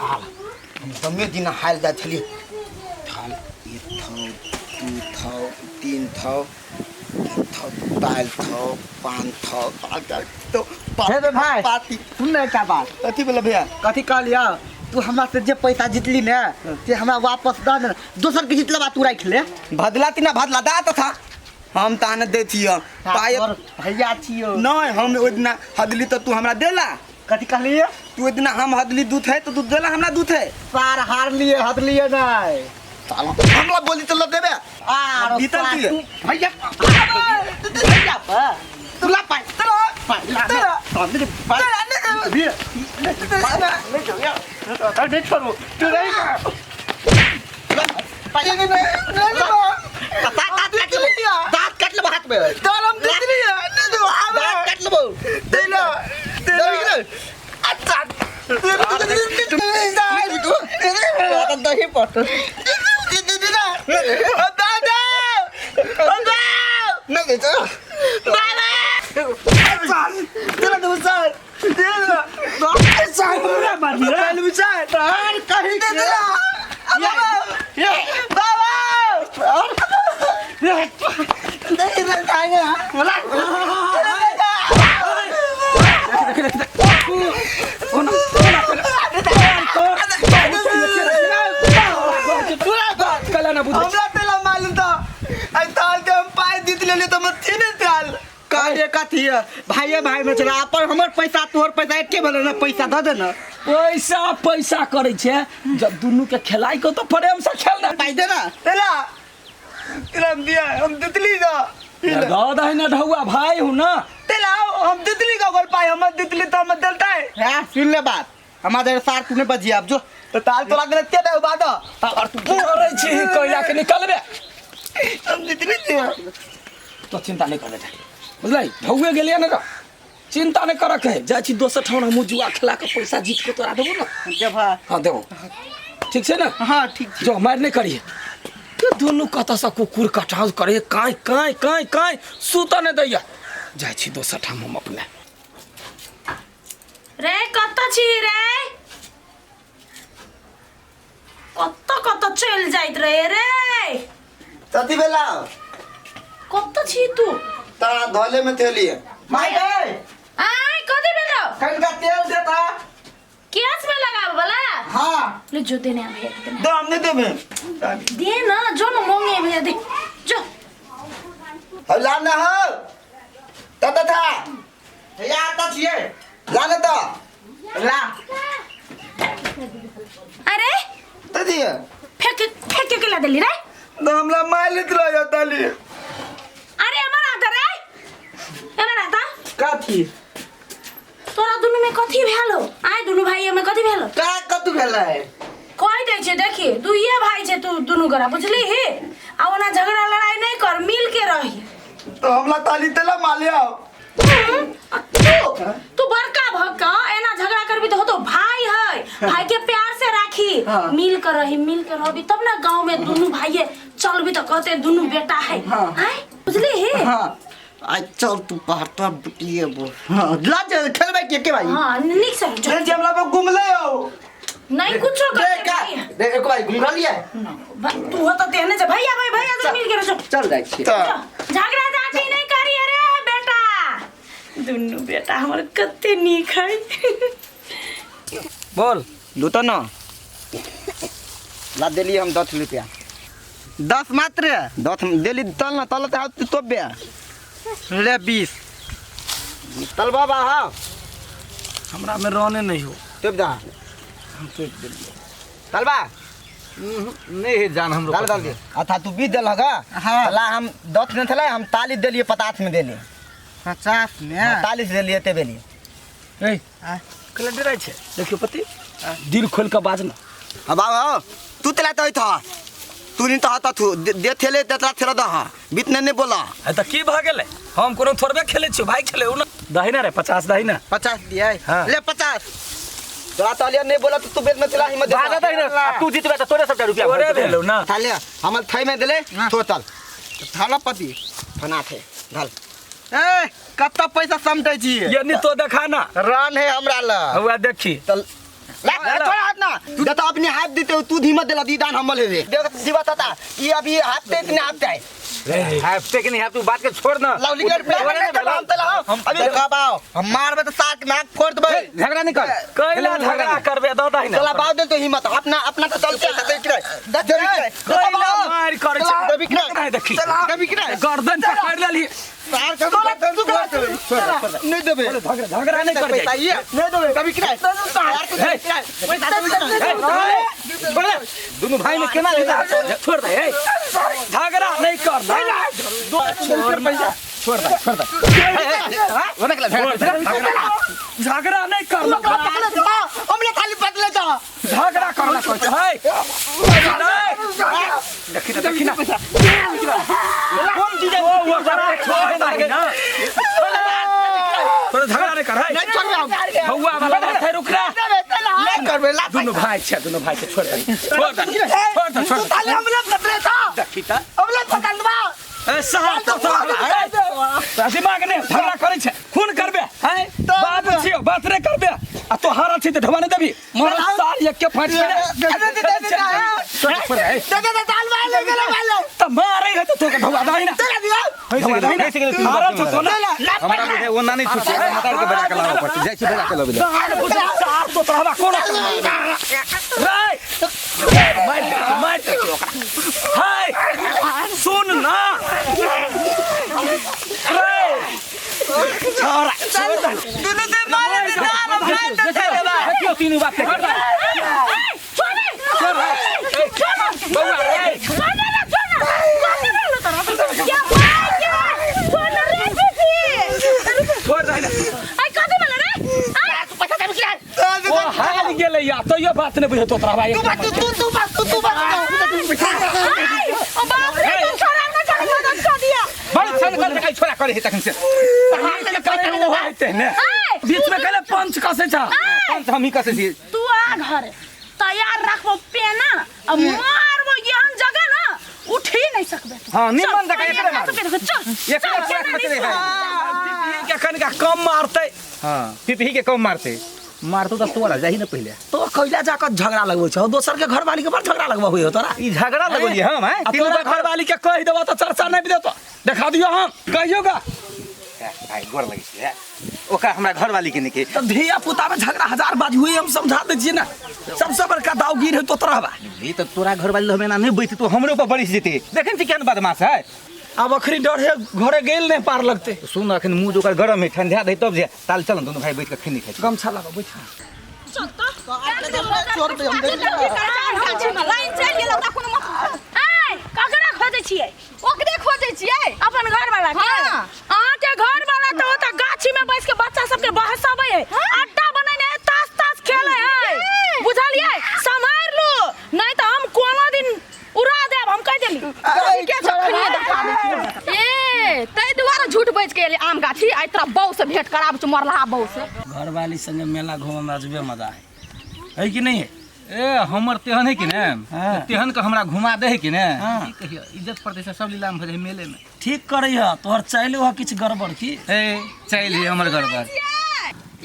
थाल हम दमे दिन हाल जाइ छलियै। थाल एक थौ, दू थौ, तीन थौ, चारि थौ, दालि थौ, पान थौ, ताल ताल तो हे रे भाई। पाती। सुन ने एकटा बात। कथी भेलै भैया? कथी कहलियौ? तू हमरा से जे पैसा जीतली ने से हमरा वापस दऽ दे, दोसर के जीतला बात तू राखि ले। भदला ती ना भदला दा तथा हम ताने दै छियै पाय। तोहर भैया छियौ। नहीं, हम ओहि दिना हदली तऽ तू हमरा देला। कथी कहलियै? तू ओहि दिना हम हदली दूध है तऽ तू देला हमरा दूध है। सार हार लिए, हदलिए नहीं। साला हमरा बोली तऽ ल देबे। आरो बीतल सार दिए। तू भैया भैया पर तू ला पाई, पाई ला तेरा। तो मेरे पाई अभी नहीं जो यार तो नहीं छोड़ू तू नहीं पाई दांत दांत काट लेबो, दांत काट लेबो हाथ में। दांत काट लेबो। दही पट कहीं कला ना बुझै। हमरा तेला मालूम था आई ताल के हम पाई जीत लेली तो मत थी नहीं ताल। कहले कथी है? भाइये भाई में चला अपन, हमर पैसा तोहर पैसा एके भेलै ने, पैसा दऽ दे ने। पैसा पैसा करै छै, जब दुनू के खेलाइ को तो प्रेम से खेल ना। पाइ दे ना। तेला तेला हम दिया हम जीतली का। दऽ दही ना ढौआ, भाई हूँ ना। तेला हम जीतली का गोल पाई, हम जीतली तो हम देलता है। हाँ सुन ले बात, हमारे सार तू नहीं बजिया अब जो तो ताल तोरा देने ते दे बाद और तू करै छी कोयला के निकलबे। हम जीतली दिया। तो चिंता नहीं कर बेटा, बुझलै? ढौए गेलियै ने, चिंता नहीं करके है, जाइ छी दोसर ठाम, हमहूँ जुआ खेला के पैसा जीत के तोरा देबो ना। देबा। हाँ देबो, ठीक छै ने? हाँ ठीक छै। जो मारि नहीं करिए तो दुनू कतऽसँ कुकुर कटाउ करे, काँय काँय काँय काँय सुतऽ नहि दैया। जाइ छी दोसर ठाम हम अपने। रे कतऽ छी रे? कतऽ कतऽ चलि जाइत रहे रे? कथी भेला? कतऽ छी तू? तारा धोले में थेली। माय गे। आय कथी भेलो? कनिका तेल देता। केस में लगाब वाला? हाँ। ले जो देने आ भैया के देने। दो हम नहीं देबे। दे ना जो ना मोंगे भैया दे जो। ला ना हो तत था। भैया आता छियै। ला ना तो ला। अरे त दिए फेंक फेंक के ला देली रे। तो हमला मालित रह ताली। अरे हमर आता रे, हमर आता। कथी? तोरा दुनू में कथी भेलो? आय दुनू भाई में कथी भेलो? का कतु भेलै? कहि दै छै देखी, दुइये भाई छै तू दुनू गोरा, बुझली ही? आ ओना झगड़ा लड़ाई नहीं कर, मिल के रही। तो हमला ताली तेला माले आओ। तू तू बड़का भक्का एना झगड़ा करबी तो होतो, भाई है, भाई के प्यार से राखी। हाँ। मिल कर रही, मिल कर रहबी तब ना गांव में दुनू भाई चलबी तो कहते दुनू बेटा है। हाँ। आय बुझली ही? हाँ आ चल तू बाहर तो बुटिए बोल। हाँ ला जा खेलबै के के भाई? हाँ निक से जो। जे हमला पर घुमले आओ। नहीं कुछो दे करते का भाई। दे एक भाई घुम लिया। तू हो तो तेहने जे भैया भाई भैया तो मिल के रहो। चल जाइ छी। तो झगड़ा झांटी नहीं करी रे बेटा, दुनू बेटा हमर कते नीक है। बोल। लूतो ना ला देली हम 10 रुपया। 10 मात्र? 10 देली तल ना तल तो तो बे ले 20। तल बाबा। हाँ हमरा में रहने नहीं हो। तोप दा। हम तोप देलिए। तलबा। नहीं है जान हमरो। डाल डाल दे। अच्छा तू 20 देल हगा। हाँ। ला हम 10 में थले, हम 40 देलिए, 50 में देलिए। 50 में? हाँ, 40 देलिए ते बेलिए। ए कला डराइ छै देखियो पति, दिल खोल के बाज ना। हाँ बाबा हो तू तला तो था तू नहीं तो आता तू दे थेले तेतरा थेला दा। हाँ बीतने नहीं बोला। है त की भ गेलै? हम कोनो थोड़बे खेलै छियो, भाई खेले उ ना। दही ना रे 50 दही ना। 50 दिए। हाँ। ले 50। तोरा तालिया नहीं बोला तो तू बेच में चला हिम्मत दे। भागा दही ना, तू जीतबे त तोरे सबटा रुपया तोरे भर देबे। भेलौ ना। थालिया हमर थई में देले तो चल। थाला पति फना थे ढल। ए कत्ता पैसा समटै छी? ये नहीं तो देखा ना। रन है हमरा ल। हुआ देखी। चल। छोड़ हाथ ना तू तो अपने हाथ देते हो तू धीमा देला दी दान हमल रे देख जीवा ताता ये अभी हाथ ते इतने हाथ है हफ्ते के नहीं तू बात के छोड़ ना लाओ लिख रुपया हम तो लाओ अभी कब आओ हम मारबे तो साक नाक फोड़ देबे झगड़ा नहीं कर कैला झगड़ा करबे दऽ दही ना चला बाव दे तो हिम्मत अपना अपना तो चलते देख रे कैला मार करै छै देख रे नहीं देखी देख रे गर्दन पकड़ लेली सार नहीं देबे झगड़ा झगड़ा नहीं कर पैसा ये नहीं देबे कभी किराए छोड़ दे दोनों भाई में केना लेता छोड़ दे ए झगड़ा नहीं कर छोड़ दे छोड़ दे छोड़ दे वो निकला झगड़ा झगड़ा नहीं करना हमने खाली पतले जा झगड़ा करना कहै छै है देखी ना देखी ना कौन चीज है ओ ओकरा छोड़ दही ना तोरा झगड़ा नहीं कर है नहीं छोड़ रहा हौवा वाला बात है रुक रे नहीं करबे ला दुनू भाई छै दुनू भाई छै छोड़ दही छोड़ दे छोड़ दे छोड़ दे खाली हमने पतले था देखी त हमने पतलवा ए साहब तो तोरा दिमाग ने झगड़ा करै छै खून करबे हैं बाप छियो बात रे करबे आ तो हारल छी त ढवा नहीं देबी मरल साल एक के फाटि दे दे दे दे दे दे दे दाल वाले गेले वाले त मारै है त तोके ढवा दही ना ढवा दही ना हारल छौ तो ना हमरा बुझे वो ना नहीं छुट्टी मतार के बजा के लाओ पड़ती जाय छी बजा के लाबे सार तो तोरा कोना रे मार मार ओकरा हाय सुन ना रे छोरा छोड़ दे दुनू दे मारे दे दान भाई दे दे बा देखियो तीनों बात के छोड़ दे बौआ रे छोड़ दे ना छोड़ ना कथी भेलो तोरा क्या भाई क्या छोड़ ना रे दीदी छोड़ दे ना आई कथी भेलो रे आई पैसा दे किराए ओ हार गेलै या तो ये बात नहीं बुझे तोरा भाई तू बात तू तू बात तू तू बात आई ओ बाप रे तुम छोड़ा ना छोड़ मदद कर दिया बड़ छन कर के छोरा करे है तखन से हार के करे वो हेतै ने आई बीच में कहले पंच कसै छ पंच हम ही कसे छी तू आ घर तैयार रखबो पेना आ मारबो एहन जगह ना उठ ही नहीं सकबे तू हां निमन जगह चल, एकरे मारू चल एकरे चल, पूरा खतरे है के कनिका कम मारतै हां पिपही के कम मारते मारतो त तोरा जाही ना पहिले तो कैला जाकर झगड़ा लगबै छौ दोसर के घरवाली के बड़ झगड़ा लगबै हुई हो तोरा ई झगड़ा लगलिए हम हैं आ तोरा घरवाली के कहि देबो त चर्चा नहीं देतो देखा दियो हम कहियो गा भाई गोर लगे छी ओकरा हमरा घरवाली के निके तब धिया पुता में झगड़ा हजार बाज हुई हम समझा दै छियै ना सबसे बड़का दावगीर है तोतरा बा ई त तोरा घरवाली हमें ना नहीं बैठे तो हमरे ऊपर बरिस जेते देखन छी केहन बदमाश है अब अखनी डर है घरे गेल नहीं पार लगते सुन अखन मुंह जोकर गरम है ठंडा दे तब जे ताल चल दोनों भाई बैठ के खैनी खाइ छी। गमछा लगा बैठ चल तो छोड़ दे हम देख लाइन चलि गेल ओकरा कोनो मत आइ ककरा खोजै छियै ओकरे खोजै छियै अपन घर वाला के हाँ। अहाँ के घर वाला तो ओतऽ गाछी में बैस के बच्चा सबके बहसाबै है अड्डा बनेने है ताश ताश खेले है बुझलियै सम्हारि लू नहीं तऽ हम कोनो दिन उड़ा देब हम कहि देली के छखनिए देखा दै छियै ए तै दुआरे झूठ बाजि के एली आम गाछी आइ तोरा बहू से भेंट कराबै छौ मरलहा बहू से घरवाली संगे मेला घूमे में अजबे मजा है है कि नहीं है ए हमर तेहन है कि ने हाँ। तेहन के हमरा घुमा दे है कि ने हाँ। की कहियो इज्जत प्रतिष्ठा सब लीलाम भऽ जाइ मेले में ठीक करै है तोहर चाइलो है किछु गड़बड़ की ए चल ही हमर गड़बड़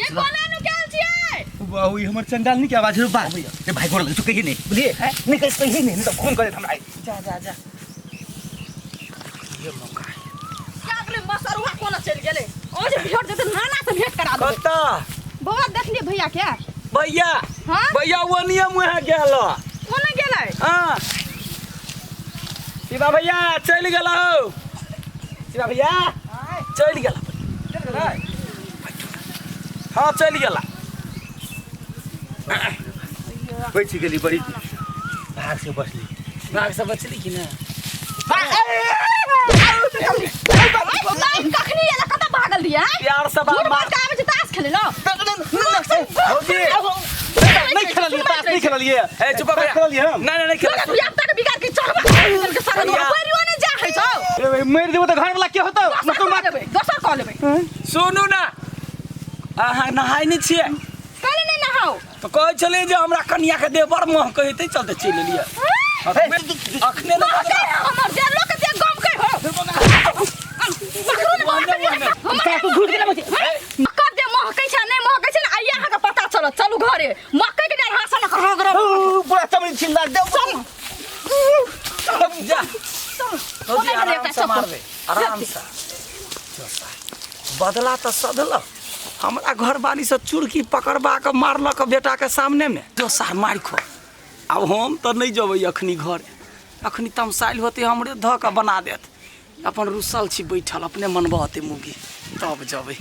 ये कोना नुकायल छियै बाबू ई हमर चंडालनी के आवाज रे बा ए भाई गोर लगे तू कहिए नहीं बुझलिए नहीं कहि कहिए नहीं नहीं तो फोन करे हमरा जा जा जा क्या गेलै मसरुआ कोना चलि गेलै ओ जे भेंट जेतै नाना से भेंट करा देबै कतऽ बौआ देखलियै भैया के भैया हाँ भैया वो नियम वहाँ गेल कोना गेलै हाँ शिवा भैया चलि गेल हौ शिवा भैया चलि गेल हाँ चलि गेला बचि गेली बड़ी भाग से बचली भाग से बचली कि ना लाइन कखनी एलै कतऽ भागल रहियै प्यार से झूठ बात बाजि के आबै छै ताश खेलै लए भौजी नहीं खेललिए ताश नहीं खेललिए ए चुप भैया खेललिए हम नहीं नहीं नहीं खेल तोरा तक बिगाड़ के चढ़बा के सारा भैया। परियो नहि जा है छौ ए भाई मरि जेबो तऽ घर वाला के होतौ दोसर कऽ लेबै दोसर कऽ लेबै सुनू ना अहाँ नहाय नहि छियै काल्हि नहि नहाउ तऽ कहै छलियै जे हमरा कनिया के देह बड़ महकै हेतै चलते चलि एलियै अखने नहि महकै है हमर देह लोक के देह गमकै हो पकड़ू ने ओहने, ओहने। हमर घुस गेलै मकर देह महकै छै नहि महकै छै ने आइए अहाँके पता चलत चलू घरे मकै के नहि छिंदा दे। चल ना। जा। चल। आराम से मारबे, आराम से। बदला तऽ सधल। हमरा घरवाली से चुरकी पकड़बा के मारलक बेटा के सामने में। जो सार मारि खो। आब हम तऽ नहि जेबै अखनी घर, अखनी तमसाइल होते हमरे धऽ कऽ बना देत। अपन रुसल छी बैठल, अपने मनबऽ होते मुगी, तब जेबै।